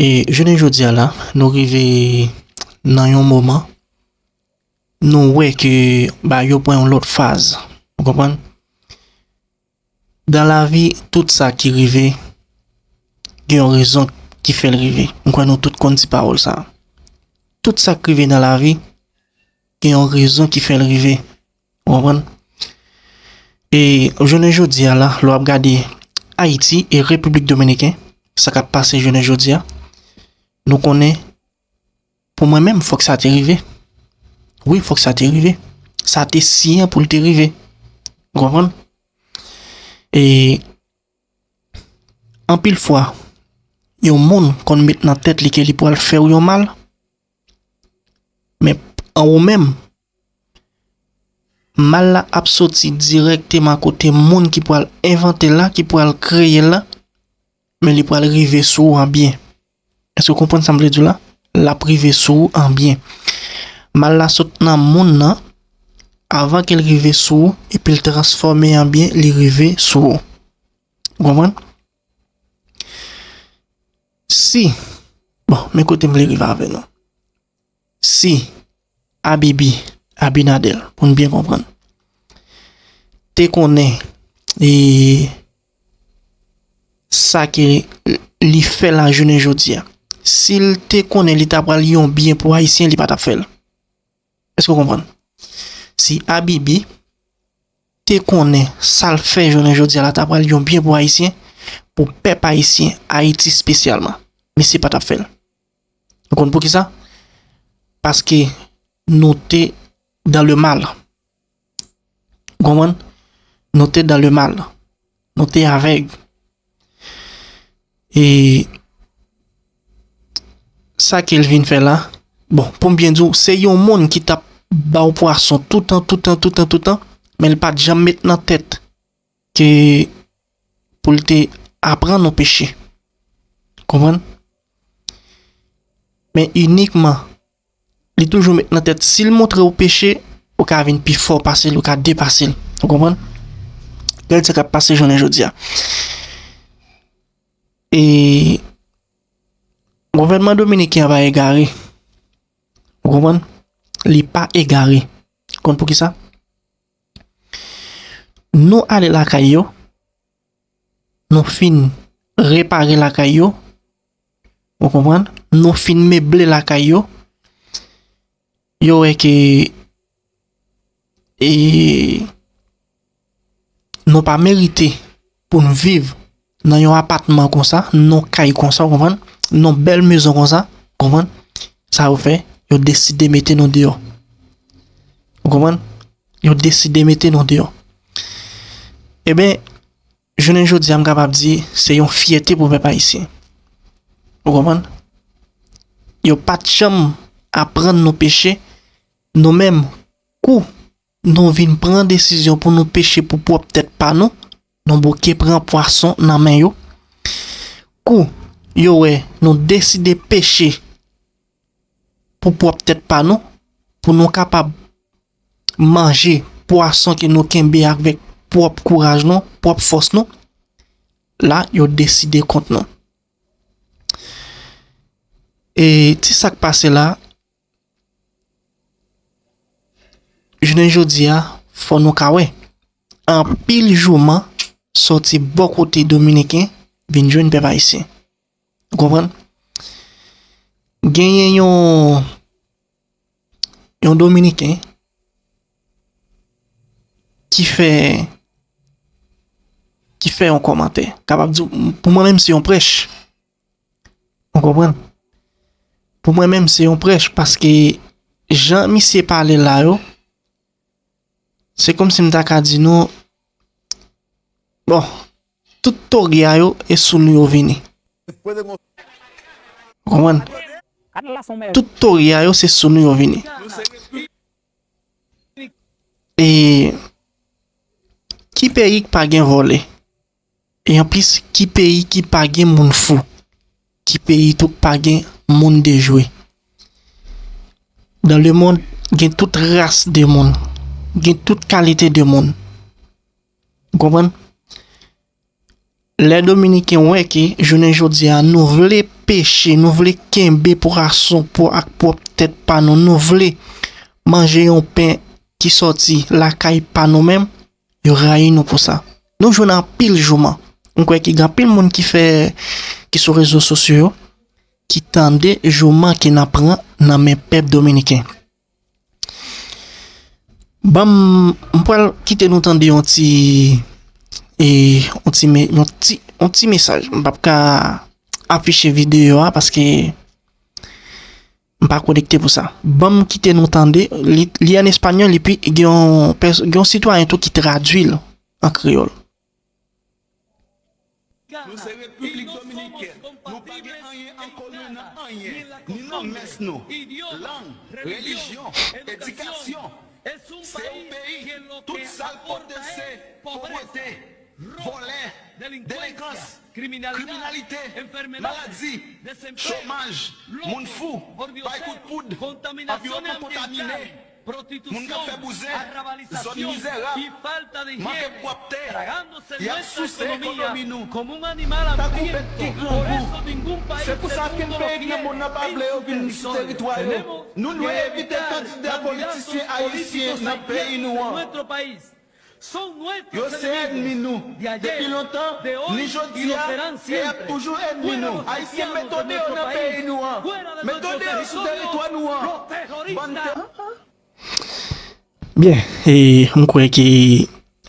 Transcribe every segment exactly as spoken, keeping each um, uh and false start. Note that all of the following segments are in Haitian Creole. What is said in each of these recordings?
E jounen jodi a la, nou rive nan yon moman, nou wè ke bagay yo pran yon lòt faz. Ou konprann? Dan lavi, tout sa ki rive, gen yon rezon ki fè l rive. M kwè nou tout konn ti pawòl sa a. Tout sa k rive nan lavi, gen yon rezon ki fè l rive. Ou konprann? E jounen jodi a la, lè w ap gade Ayiti e Repiblik Dominiken, sa k ap pase jounen jodi a, nou konnen, pou mwen menm, fòk sa te rive. Wi, fòk sa te rive. Sa te siyen pou l te rive. Ou konprann? E anpil fwa, yon moun konn met nan tèt li ke li pral fè w yon mal, men an ou menm, mal la ap soti dirèkteman kote moun ki pral envante l la, ki pral kreye l la, men li pral rive sou ou an byen. Èske w konprann sa m vle di w la? L ap rive sou ou an byen. Mal la sot nan moun nan, avan ke l rive sou ou, epi l transfòme an byen, li rive sou ou. Ou konprann? Si, bon, men kote m vle rive avè nou. Si Abibi, Abinader, pou n byen konprann, te konnen, e, sa ke li fè la jounen jodi a, si l te konnen li ta pral yon byen pou Ayisyen, li pa t ap fè l. Èske w konprann? Si Abibi te konnen sa l fè jounen jodi a la ta pral yon byen pou Ayisyen, pou pèp ayisyen, Ayiti espesyalman, misye pa t ap fè l. Ou konn poukisa? Paske nou te dans le mal. Ou konprann? Nou te dans le mal. Nou te avèg. E sa ke l vin fè la, bon, pou m byen di w, se yon moun ki t ap ba w pwason toutan, toutan, toutan, toutan, men l pa t janm met nan tèt ke pou l te aprann ou peche. Konprann? Men inikman, li toujou met nan tèt, si l montre w peche, ou ka vin pi fò pase l, ou ka depase l. Ou konprann? Gade sa k ap pase jounen jodi a. E gouvènman dominiken an pa egare. Ou konprann? Li pa egare. Konn poukisa? Nou ale lakay yo, nou fin repare lakay yo, ou konprann? Nou fin meble lakay yo, yo wè ke, e, nou pa merite pou n viv nan yon apatman konsa, nan yon kay konsa, ou konprann? Nan yon bèl mezon konsa, ou konprann? Sa yo fè, yo deside mete nou deyò. Ou konprann? Yo deside mete nou deyò. Eben, jounen jodi a, m kapab di, se yon fyète pou pèp ayisyen. Ou konprann? Yo pa t janm aprann nou peche, nou menm, kou nou vin pran desizyon pou nou peche pou pwòp tèt pa nou, nou bouke pran pwason nan men yo. Kou yo wè nou deside peche pou pwòp tèt pa nou, pou nou kapab manje pwason ke nou kenbe avèk pwòp kouraj nou, pwòp fòs nou, la, yo deside kont nou. E ti sa k pase la, jounen jodi a, fò nou ka wè, anpil jouman sòti bò kote dominiken vin jwenn pèp ayisyen. Ou konprann? Genyen yon, yon dominiken ki fè, ki fè yon kòmantè. Kapab di, pou mwen menm, se yon prèch. Ou konprann? Pou mwen menm, se yon prèch, paske jan misye pale la yo, se kòmsi m ta ka di nou, bon, tout togi a yo, e sou nou yo vini. Ou konprann? Tout togi a yo, se sou nou yo vini. E ki peyi k pa gen vòlè? E anplis, ki peyi ki pa gen moun fou? Ki peyi tou k pa gen moun dejwe? Dan le mond, gen tout ras de moun. Gen tout kalite de moun. Ou konprann? Lè Dominiken wè ke jounen jodi a nou vle peche, nou vle kenbe pwason pou ak pwòp tèt pa nou, nou vle manje yon pen ki sòti lakay pa nou menm, yo rayi nou pou sa. Nou jwenn anpil jouman. M kwè ke gen anpil moun ki fè, ki sou rezo sosyo yo, ki tande jouman ke n ap pran nan men pèp dominiken. Ban m, m pral kite nou tande yon ti, e, yon ti, me- yon ti, yon ti mesaj. M p ap ka afiche videyo a paske m pa konekte pou sa. Ban m kite nou tande, li, li an espanyòl epi gen yon, pès- gen yon sitwayen tou ki tradui l an kreyòl. Nou se Repiblik Dominikèn. Nou pa gen anyen an komen nan anyen. Ni nan mès nou, lang, relijyon, edikasyon. Se yon peyi, tout sa l pote se povrete, vòlè, delenkans, kriminalite, maladi, chomaj, moun fou, bay kout poud, anviwònman kontamine, moun k ap fè bouzen, zòn mizerab, manke pwòpte, y ap souse ekonomi nou tankou bèt ki grangou. Se pou sa okenn peyi k nan mond nan pa vle yo vin sou teritwa yo. Nou dwe evite kandida politisyen ayisyen nan peyi nou an. Yo se ènmi nou depi lontan, ni jodi a, e y ap toujou ènmi nou. Ayisyen, mete w deyò nan peyi nou an. Mete w deyò sou teritwa nou an. Bann te- Byen, e m kwè ke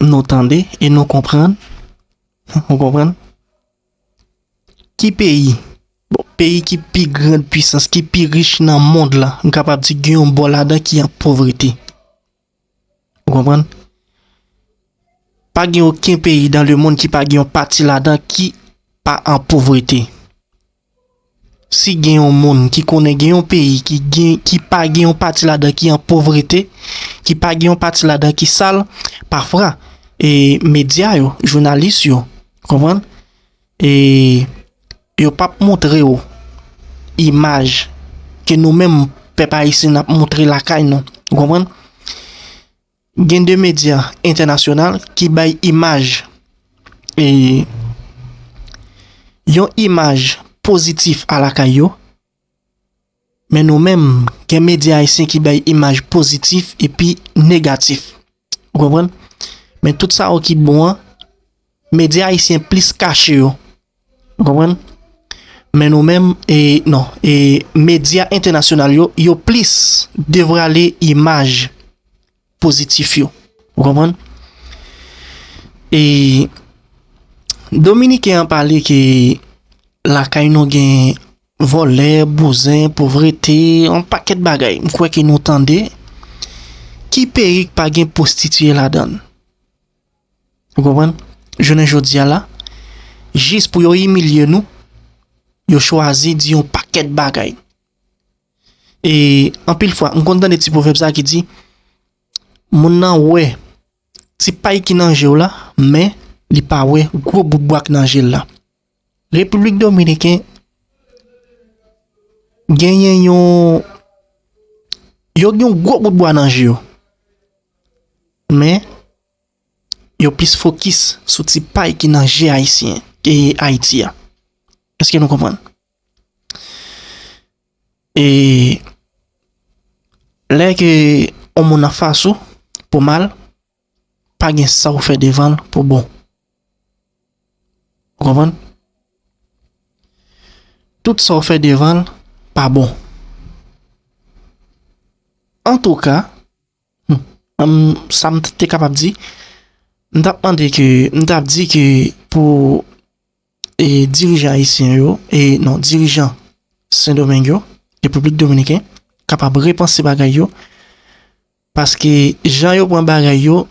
nou tande e nou konprann. Ou konprann? Ki peyi, bon, peyi ki pi grand pwisans, ki pi rich nan mond la, m kapab di gen yon bò ladan ki an povrete. Ou konprann? Pa gen okenn peyi dans le monde ki pa gen yon pati ladan ki pa an povrete. Si gen yon moun ki konnen gen yon peyi ki gen, ki pa gen yon pati ladan ki an povrete, ki pa gen yon pati ladan ki sal, pafwa, e medya yo, jounalis yo, konprann? E yo p ap montre w imaj ke nou menm pèp ayisyen n ap montre lakay nou. Ou konprann? Gen de medya entènasyonal ki bay imaj, e, yon imaj pozitif a lakay yo, men nou menm, gen medya ayisyen ki bay imaj pozitif epi negatif. Ou konprann? Men tout sa yo ki bon an, medya ayisyen plis kache yo. Ou konprann? Men nou menm, e, non, e, medya entènasyonal yo, yo plis devwale imaj pozitif yo. Ou konprann? E Dominiken an pale ke lakay nou gen vòlè, bouzen, povrete, yon pakèt bagay. M kwè ke nou tande. Ki peyi k pa gen pwostitiye ladan l? Ou konprann? Jounen jodi a la, jis pou yo imilye nou, yo chwazi di yon pakèt bagay. E anpil fwa, m konn tande ti pwovèb sa ki di, moun nan wè ti pay ki nan je w la, men li pa wè gwo bout bwa k nan je l la. Repiblik Dominiken genyen yon, yo gen yon gwo bout bwa nan je yo. Men, yo plis fokis sou ti pay ki nan je ayisyen, e Ayiti a. Èske nou konprann? E lè ke yon moun anfas ou pou mal, pa gen sa w fè devan l pou bon. Ou konprann? Tout sa w fè devan l pa bon. Antouka, hmm, sa m te kapab di, m t ap mande ke, m t ap di ke pou, e, dirijan ayisyen yo, e non, dirijan Sendomeng yo, Repiblik Dominiken, kapab repanse bagay yo, paske jan yo pran bagay yo,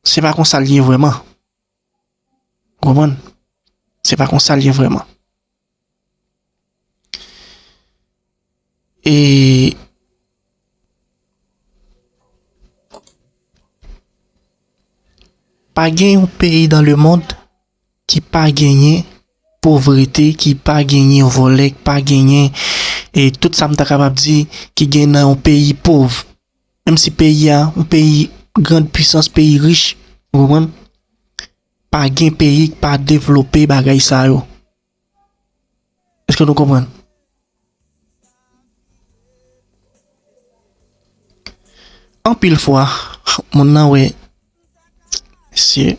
se pa konsa l ye vrèman. Ou konprann? Se pa konsa l ye vrèman. E pa gen yon peyi dans le monde ki pa genyen povrete, ki pa genyen vòlè, ki pa genyen, e tout sa m ta kapab di ki gen nan yon peyi pòv. Menm si peyi a, yon peyi grand pwisans, peyi rich, ou konprann? Pa gen peyi k pa devlope bagay sa yo. Èske nou konprann? Anpil fwa, moun nan wè, mesye,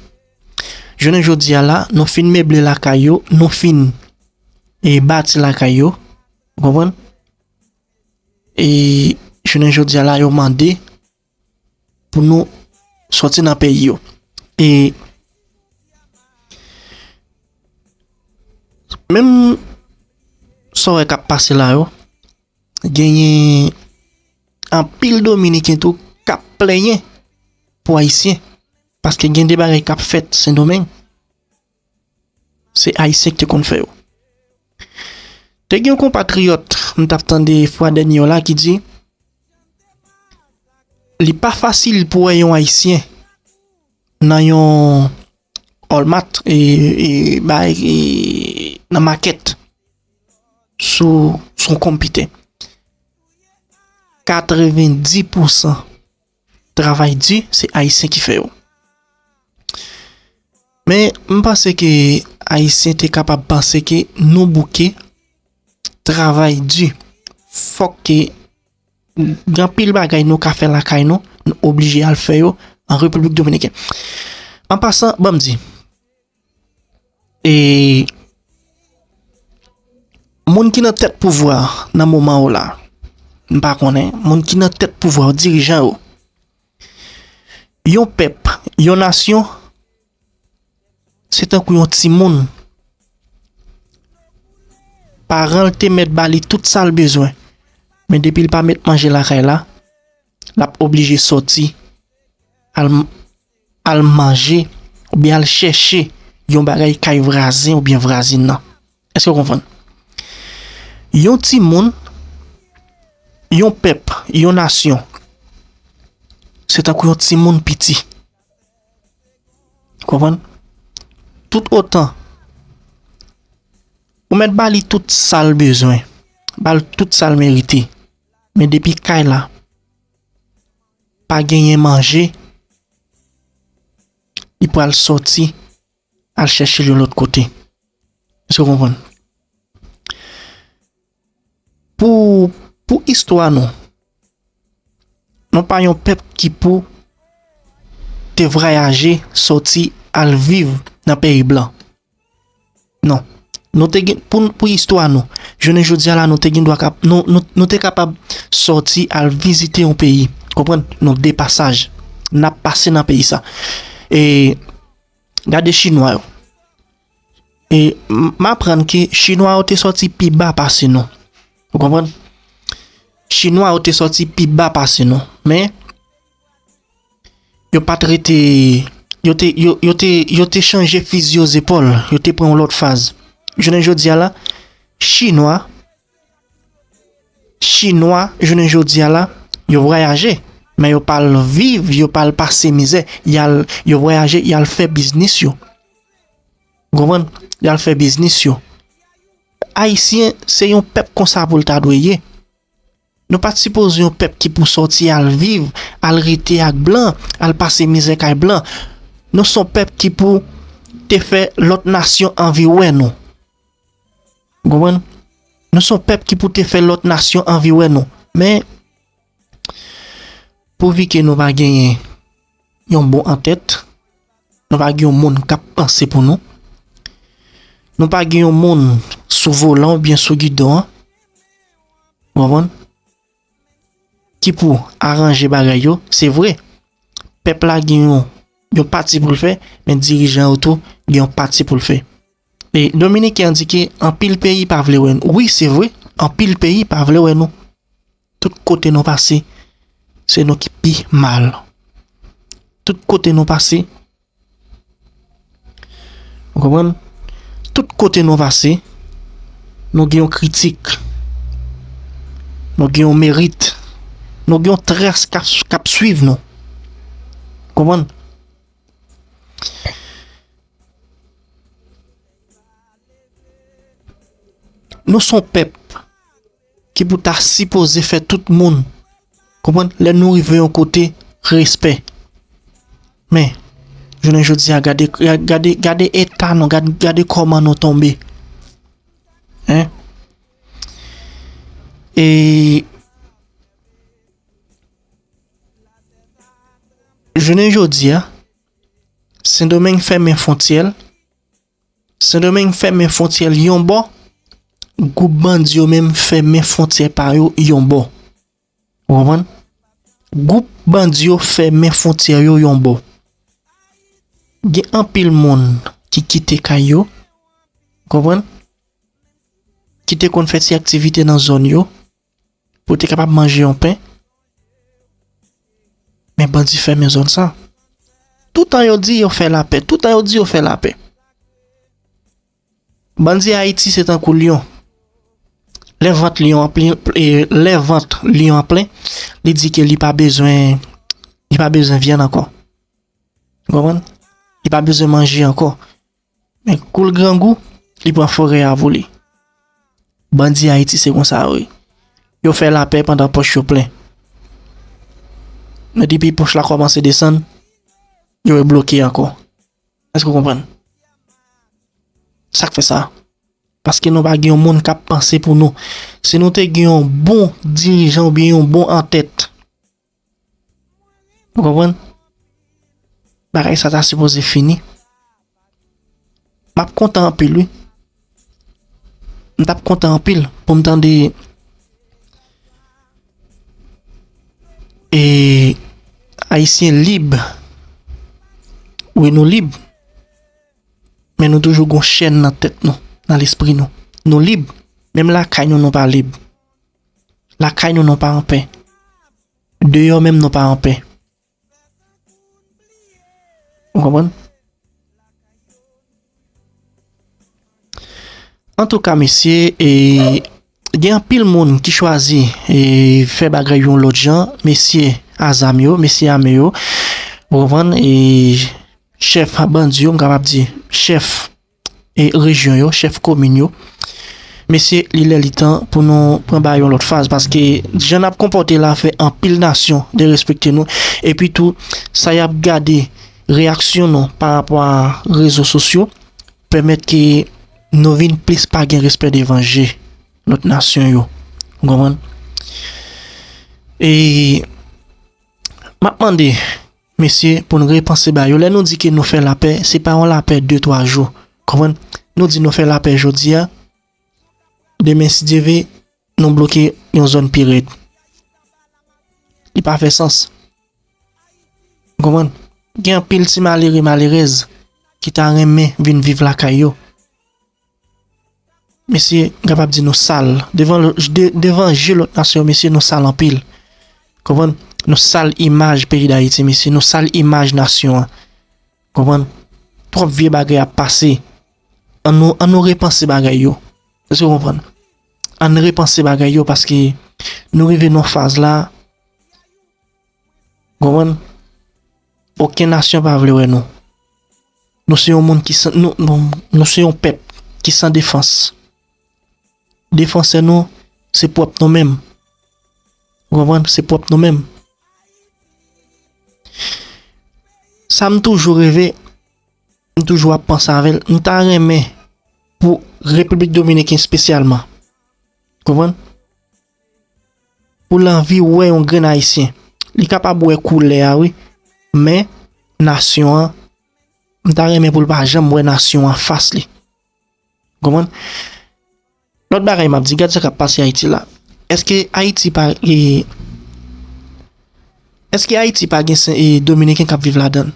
jounen jodi a la, nou fin meble lakay yo, nou fin, e, bati lakay yo, ou konprann? E jounen jodi a la, yo mande pou nou sòti nan peyi yo. E menm sa w wè k ap pase la yo, genyen anpil Dominiken tou k ap plenyen pou Ayisyen. Paske gen de bagay k ap fèt Sendomeng, se Ayisyen ki te konn fè yo. Te gen yon konpatriyòt, m t ap tande fwa dènye yo la, ki di, li pa fasil pou wè yon Ayisyen nan yon Walmart, e, e, bay, e, nan makèt, sou, sou yon konpitè. Katrevendis pousan travay di, se Ayisyen ki fè yo. Men, m panse ke Ayisyen te kapab panse ke nou bouke, travay di. Fòk ke gen anpil bagay nou ka fè lakay nou, nou oblije al fè yo an Repiblik Dominikèn. An pasan, ban m di, e, moun ki nan tèt pouvwa nan moman yo la, m pa konnen, moun ki nan tèt pouvwa yo, dirijan yo, yon pèp, yon nasyon, se tankou yon timoun. Paran l te mèt ba li tout sa l bezwen. Men depi l pa met manje lakay la, l ap oblije sòti, al, al manje, oubyen al chèche yon bagay kay vwazen oubyen vwazin nan. Èske w konprann? Yon timoun, yon pèp, yon nasyon, se tankou yon timoun piti. Konprann? Tout otan ou mèt ba li tout sa l bezwen, ba l tout sa l merite, men depi kay la pa genyen manje, li pral sòti al chèche l yon lòt kote. Èske w konprann? Pou, pou istwa nou, nou pa yon pèp ki pou te vwayaje, sòti, al viv nan peyi blan. Non. Nou te gen, pou, pou istwa nou, jounen jodi a la, nou te gen dwa kap-, nou, nou, nou te kapab sòti al vizite yon peyi. Konprann? Nou de pasaj. N ap pase nan peyi sa. E gade Chinwa yo. E m, m aprann ke Chinwa yo te sòti pi ba pase nou. Ou konprann? Chinwa yo te sòti pi ba pase nou. Men, yo pa t rete, yo te, yo, yo te, yo te chanje fizi o zepòl, yo te pran yon lòt faz. Jounen jodi a la, Chinwa, Chinwa, jounen jodi a la, yo vwayaje, men yo pa al viv, yo pa al pase mizè, y al, yo vwayaje, y al fè biznis yo. Ou konprann? Y al fè biznis yo. Ayisyen, se yon pèp konsa pou l ta dwe ye. Nou pa t sipoze yon pèp ki pou sòti al viv, al rete ak blan, al pase mizè kay blan. Nou se yon pèp ki pou te fè lòt nasyon anvi wè nou. Ou konprann? Nou se yon pèp ki pou te fè lòt nasyon anvi wè nou. Men, pouvi ke nou pa genyen yon bon antèt, nou pa gen yon moun k ap panse pou nou, nou pa gen yon moun sou volan oubyen sou gidon an, ou konprann, ki pou aranje bagay yo, se vre, pèp la gen yon, yon pati pou l fè, men dirijan yo tou gen yon pati pou l fè. E Dominiken an di ke anpil peyi pa vle wè nou. Wi, se vre, anpil peyi pa vle wè nou. Tout kote nou pase, se nou ki pi mal. Tout kote nou pase, ou konprann? Tout kote nou pase, nou gen yon kritik. Nou gen yon merit. Nou gen yon tras k ap, k ap swiv nou. Konprann? Nou se yon pèp ki pou ta sipoze fè tout moun konprann lè nou rive yon kote, respè. Men, Jounen jodi a, gade, gade, gade eta nou, gade, gade kòman nou tonbe. Hein? E jounen jodi a, Sendomeng fèmen fwontyè l. Sendomeng fèmen fwontyè l yon bò. Gwoup bandi yo menm fèmen fwontyè pa yo yon bò. Ou konprann? Gwoup bandi yo fèmen fwontyè yo yon bò. Gen anpil moun ki kite kay yo, konprann? Ki te konn fè ti aktivite nan zòn yo, pou te kapab manje yon pen. Men bandi fèmen zòn sa. Toutan yo di yo fè lapè, toutan yo di yo fè lapè. Bandi Ayiti se tankou lyon. Lè vant lyon an plen, e, lè vant lyon an plen, li di ke li pa bezwen, li pa bezwen vyann ankò. Ou konprann? Li pa bezwen manje ankò. Men kou l grangou, li pran forè a pou li. Bandi Ayiti se konsa yo ye. Yo fè lapè pandan pòch yo plen. Men depi pòch la kòmanse desann, yo rebloke ankò. Èske w konprann? Sa k fè sa? Paske nou pa gen yon moun k ap panse pou nou. Si nou te gen yon bon dirijan oubyen yon bon antèt, ou konprann? Bagay sa ta sipoze fini. M ap kontan anpil, wi. M t ap kontan anpil pou m tande, e, Ayisyen lib. Wi, nou lib. Men nou toujou gon chèn nan tèt nou, nan lespri nou. Nou lib. Menm lakay nou, nou pa lib. Lakay nou, nou pa anpè. Deyò menm, nou pa anpè. Ou konprann? Antouka, mesye, e, gen anpil moun ki chwazi, e, fè bagay yon lòt jan, mesye a zam yo, mesye ame yo, ou konprann, e, chèf bandi yo, m kapab di, chèf, e, rejyon yo, chèf komin yo. Mesye, li lè li tan pou nou pran bagay yon lòt faz, paske jan n ap konpòte la fè anpil nasyon derespekte nou, epi tou, sa y ap gade reyaksyon nou pa rapò a rezo sosyo, pèmèt ke nou vin plis pa gen respè devan je lòt nasyon yo. Ou konprann? E m ap mande mesye pou n repanse bagay yo. Lè nou di ke nou fè lapè, se pa yon lapè de, twa jou. Konprann? Nou di nou fè lapè jodi a, demen, si Dye ve, nou bloke yon zòn pi rèd. Li pa fè sans. Ou konprann? Gen anpil ti malere, malerèz ki ta renmen vin viv lakay yo. Mesye, m kapab di nou sal. Devan, de, devan je lòt nasyon, mesye, nou sal anpil. Konprann? Nou sal imaj peyi Dayiti, mesye. Nou sal imaj nasyon an. Konprann? Twòp vye bagay ap pase. An nou, an nou repanse bagay yo. Èske w konprann? An n repanse bagay yo, paske nou rive nan faz la, konprann? Okenn nasyon pa vle wè nou. Nou se yon moun ki san, nou, nou, nou se yon pèp ki san defans. Defansè nou, se pwòp nou menm. Ou konprann? Se pwòp nou menm. Sa m toujou reve, m toujou ap panse avè l. M ta renmen pou Repiblik Dominiken espesyalman. Konprann? Pou l anvi wè yon grenn Ayisyen. Li kapab wè koulè a, wi. Men, nasyon an, m ta renmen pou l pa janm wè nasyon an fas li. Konprann? Lòt bagay m ap di, gad sa k ap pase Ayiti la. Èske Ayiti pa, e, èske Ayiti pa gen sen, e, Dominiken k ap viv ladan l?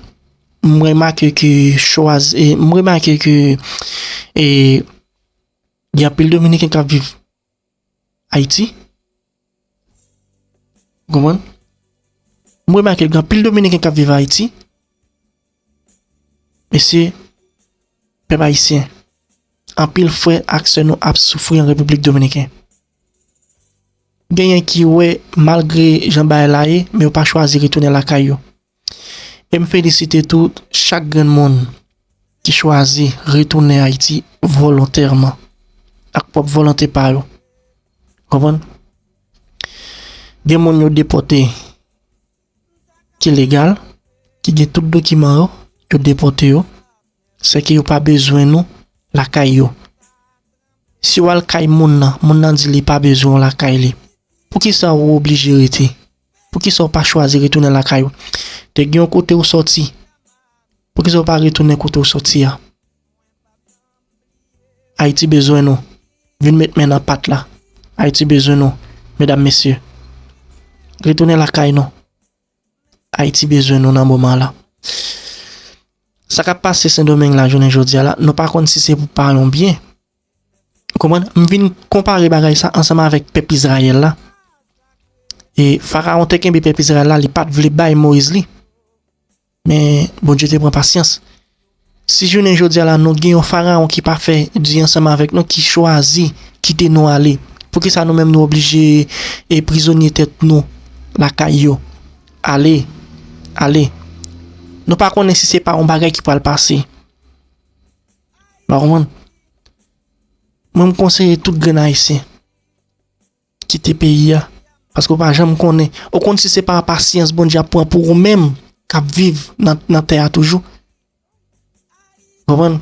M remake ke chwazi, e, m remake ke, e, gen anpil Dominiken k ap viv Ayiti. Ou konprann? M remake gen anpil Dominiken k ap viv Ayiti. Mesye, pèp ayisyen, anpil frè ak sè nou ap soufri an Repiblik Dominiken. Genyen ki wè, malgre jan bagay la ye, men yo pa chwazi retounen lakay yo. E m felisite tou chak grenn moun ki chwazi retounen Ayiti volontèman, ak pwòp volonte pa yo. Konprann? Gen moun yo depòte ki legal, ki gen tout dokiman yo, yo depòte yo, sèke yo pa bezwen nou lakay yo. Si w al kay moun nan, moun nan di li pa bezwen w lakay li. Poukisa ou oblije rete? Poukisa w pa chwazi retounen lakay ou? Te gen yon kote ou sòti. Poukisa w pa retounen kote ou sòti a? Ayiti bezwen nou. Vin met men nan pat la. Ayiti bezwen nou, medam, mesye. Retounen lakay nou. Ayiti bezwen nou nan moman la. Sa k ap pase Sendomeng la jounen jodi a la, nou pa konn si se pou pa yon byen. Ou konprann? M vin konpare bagay sa ansanm avèk pèp Izrayèl la. E Farawon te kenbe pèp Izrayèl la, li pa t vle bay Moyiz li. Men Bondye te pran pasyans. Si jounen jodi a la, nou gen yon Farawon ki pa fè di ansanm avèk nou, ki chwazi kite nou ale, poukisa nou menm nou oblije e prizonye tèt nou lakay yo? Ale, ale. Nou pa konnen si se pa yon bagay ki pral pase. Ou konprann? Mwen, m konseye tout grenn Ayisyen kite peyi a, paske w pa janm konnen. Ou konn si se pa pasyans Bondye ap pran pou ou menm k ap viv nan, nan tè a toujou. Konprann?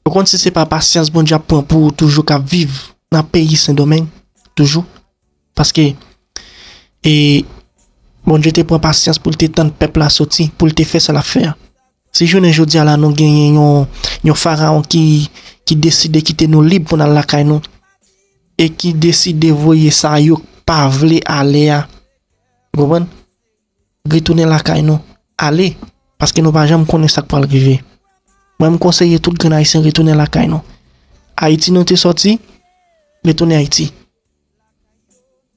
Ou konn si se pa pasyans Bondye ap pran pou ou toujou k ap viv nan peyi Sendomeng toujou. Paske, e, Bondye te pran pasyans pou l te tann pèp la soti, pou l te fè sa l ap fè a. Si jounen jodi a la nou genyen yon, yon Farawon ki, ki deside kite nou lib pou n al lakay nou, e ki deside voye sa yo pa vle ale a, ou konprann? Retounen lakay nou, ale, paske nou pa janm konnen sa k pral rive. Mwen, m konseye tout grenn Ayisyen retounen lakay nou. Ayiti nou te sòti, retounen Ayiti.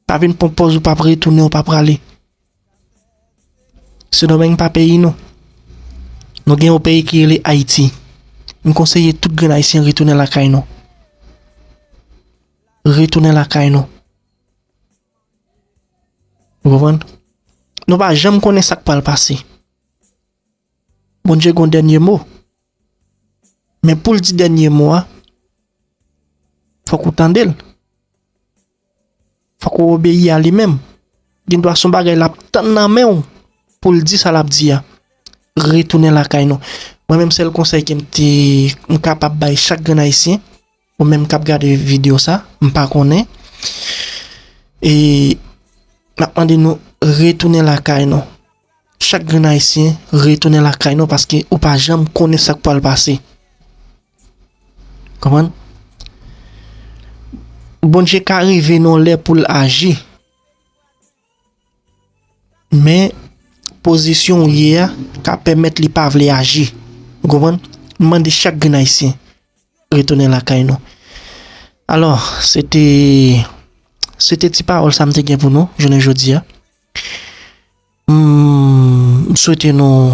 Pa vin pran pòz ou p ap retounen, ou p ap prale. Sendomeng pa peyi nou. Nou gen yon peyi ki rele Ayiti. M konseye tout grenn Ayisyen retounen lakay nou. Retounen lakay nou. Ou konprann? Nou pa janm konnen sa k pral pase. Bondye gon dènye mo. Men pou l di dènye mo a, fòk ou tande l. Fòk ou obeyi a li menm. Gen dwa se yon bagay l ap tann nan men w pou l di sa l ap di a. Retounen lakay nou. Mwen menm, sèl konsèy ke m te, m kapab bay chak grenn Ayisyen, ou menm k ap gade videyo sa, m pa konnen. E m ap mande nou retounen lakay nou. Chak grenn Ayisyen, retounen lakay nou, paske ou pa janm konnen sa k pral pase. Konprann? Bondye ka rive nan yon lè pou l aji. Men, pozisyon w ye a ka pèmèt li pa vle aji. Ou konprann? M mande chak grenn Ayisyen retounen lakay nou. Alò, se te, se te ti pawòl sa m te gen pou nou jounen jodi a. M, m swete nou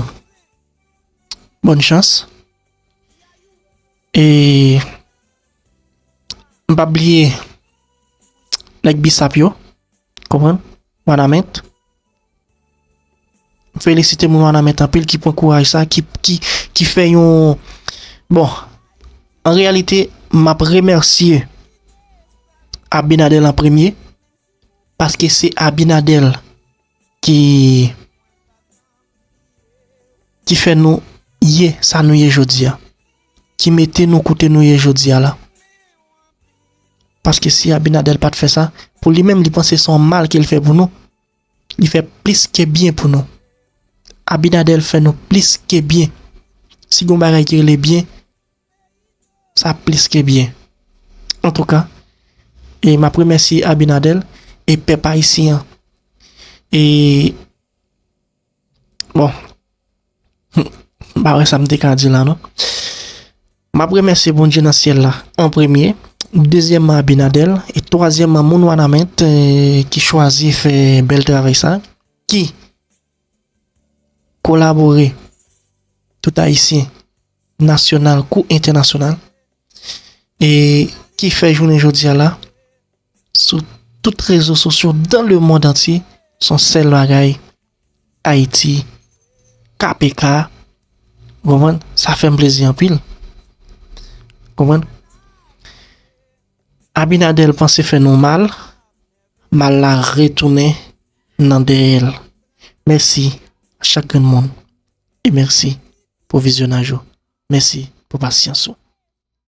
bòn chans. E m p ap bliye nèg Bisap yo, konprann? Wanament. M felisite moun Wanament anpil ki pran kouraj sa, ki, ki, ki fè yon, bon, an reyalite, m ap remèsye Abinadèl an premye, paske se Abinadèl ki, ki fè nou ye sa nou ye jodi a, ki mete nou kote nou ye jodi a la. Paske si Abinadèl pa t fè sa, pou li menm, li panse se yon mal ke l fè pou nou. Li fè plis ke byen pou nou. Abinadèl fè nou plis ke byen. Si gen yon bagay ki rele byen, sa plis ke byen. Antouka, e m ap remèsye Abinadèl e pèp ayisyen an. E, bon, m pa wè sa m te ka di la, non. M ap remèsye Bondye nan syèl la an premye, dezyèmman Abinadèl, e twazyèmman moun Wanament, eh, ki chwazi fè bèl travay sa, ki kolabore tout Ayisyen, nasyonal kou entènasyonal, e ki fè jounen jodi a la, sou tout rezo sosyo dans le monde entier, se yon sèl bagay, Ayiti, K P K, konprann? Sa fè m plezi anpil. Konprann? Abinadèl panse fè nou mal, mal la retounen nan dèyè l. Mèsi a chak grenn moun. E mèsi pou vizyonaj ou. Mèsi pou pasyans ou.